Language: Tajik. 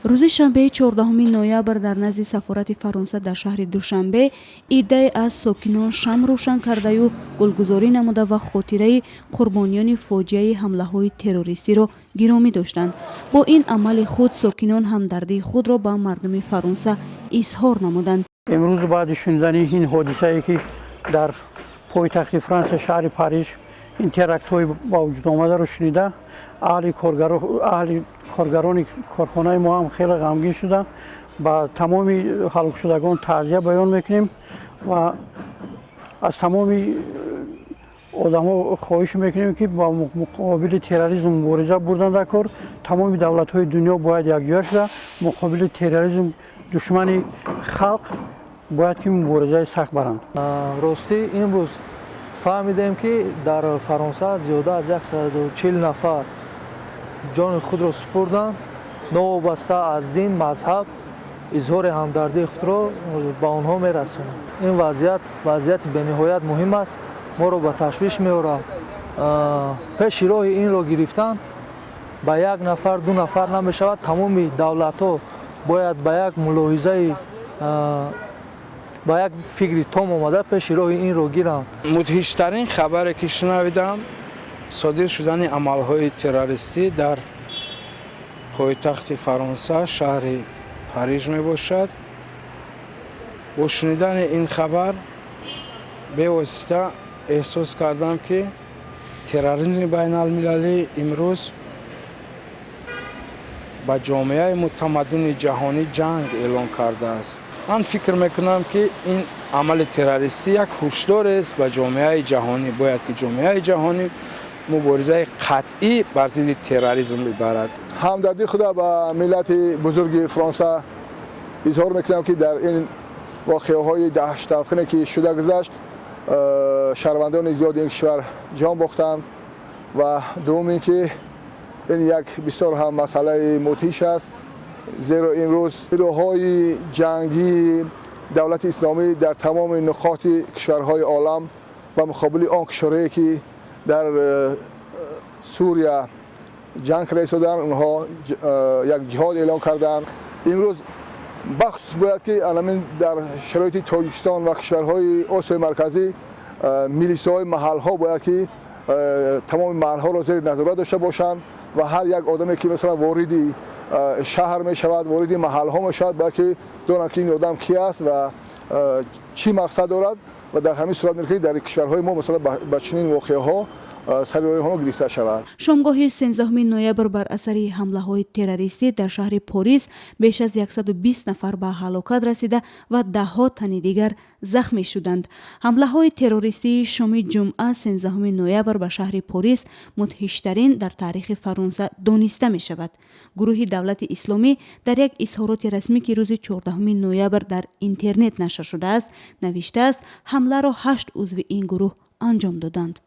Рӯзи шанбеи 14 ноябр дар назди сафорати Фаронса дар шаҳри Душанбе иддае аз сокинон шам рӯшан кардаю гулгузорӣ намуда ва хотираи қурбониёни фоҷиаи ҳамлаҳои террористиро гиромӣ доштанд. Бо ин амали худ сокинон ҳамдардии худро ба мардуми Фаронса изҳор намуданд. Имрӯз баъди шунидани ин ҳодисае, ки дар пойтахти Франсия, шаҳри Париж, ин терактҳои ба вуҷуд омадаро шунида, аҳли коргарони корхонаи мо ҳам хеле ғамгин шуда, ба тамоми ҳалокшудагон таъзия баён мекунем ва аз тамоми одамҳо хоҳиш мекунем, ки ба муқобили терроризм мубориза бурдан дар кор. Тамоми давлатҳои дунё бояд якҷоя шуда, муқобили терроризм, душмани халқ, бояд ки муборизаи сахт баранд. Ростӣ, имрӯз фаҳмидем, ки дар Фаронса зиёда аз 140 нафар ҷони худро супурданд. Новобаста аз дин, мазҳаб, изҳори ҳамдардии худро ба онҳо мерасонам. Ин вазъият вазъияти бениҳоят муҳим аст, моро ба ташвиш меорад. Пеши роҳи инро гирифтан ба як нафар, ду нафар намешавад. Тамоми давлатҳо бояд ба як мулоҳизаи, ба як фикри том омада, пеши роҳи инро гиранд. Мудҳиштарин хабаре, ки шунавидам, содир шудани амалҳои террористӣ дар пойтахти Фаронса, шаҳри Париж мебошад. Бо шунидани ин хабар бевосита эҳсос кардам, ки терроризми байналмилалӣ имрӯз ба ҷомеаи мутамаддини ҷаҳонӣ ҷанг эълон кардааст. Ман фикр мекунам, ки ин амали террористӣ як ҳушдорест ба ҷомеаи ҷаҳонӣ. Бояд ки ҷомеаи ҷаҳонӣ муборизаи қатъӣ бар зидди терроризм бибарад. Ҳамдардии худа ба миллати бузурги Фаронса изҳор мекунам, ки дар ин воқеаҳои даҳшатафкане, ки шуда гузашт, шаҳрвандони зиёди ин кишвар ҷон бохтанд. Ва дуввум ин ки ин як бисёр ҳам масъалаи мудҳиш аст, зеро имрӯз нирӯҳои ҷангии Давлати Исломӣ дар тамоми нуқоти кишварҳои олам ба муқобили он кишварҳое, ки дар Сурия ҷанг карда истоданд, онҳо як ҷиҳод эълон карданд. Имрӯз бахусус бояд, ки анамин дар шароити Тоҷикистон ва кишварҳои Осиёи Марказӣ милисияҳои маҳалҳо бояд, ки тамоми маҳалҳоро зери назорат дошта бошанд ва ҳар як одаме, ки масалан вориди шаҳр мешавад, вориди маҳалҳо мешавад, бояд ки донанд, ки ин одам ки аст ва чӣ мақсад дорад. Ва дар ҳамин сурат, ки дар кишварҳои мо масалан ба чунин воқеаҳо сари роҳи онҳо гирифта шавад. Шомгоҳи 13 ноябр бар асари ҳамлаҳои террористӣ дар шаҳри Порис беш аз 120 нафар ба ҳалокат расида ва даҳҳо тани дигар захмӣ шуданд. Ҳамлаҳои террористии шоми ҷумъа, 13 ноябр, ба шаҳри Порис мудҳиштарин дар таърихи Фаронса дониста мешавад. Гурӯҳи Давлати Исломӣ дар як изҳороти расмӣ, ки рӯзи 14 ноябр дар интернет нашр шудааст, навиштааст, ҳамларо ҳашт узви ин гурӯҳ анҷом доданд.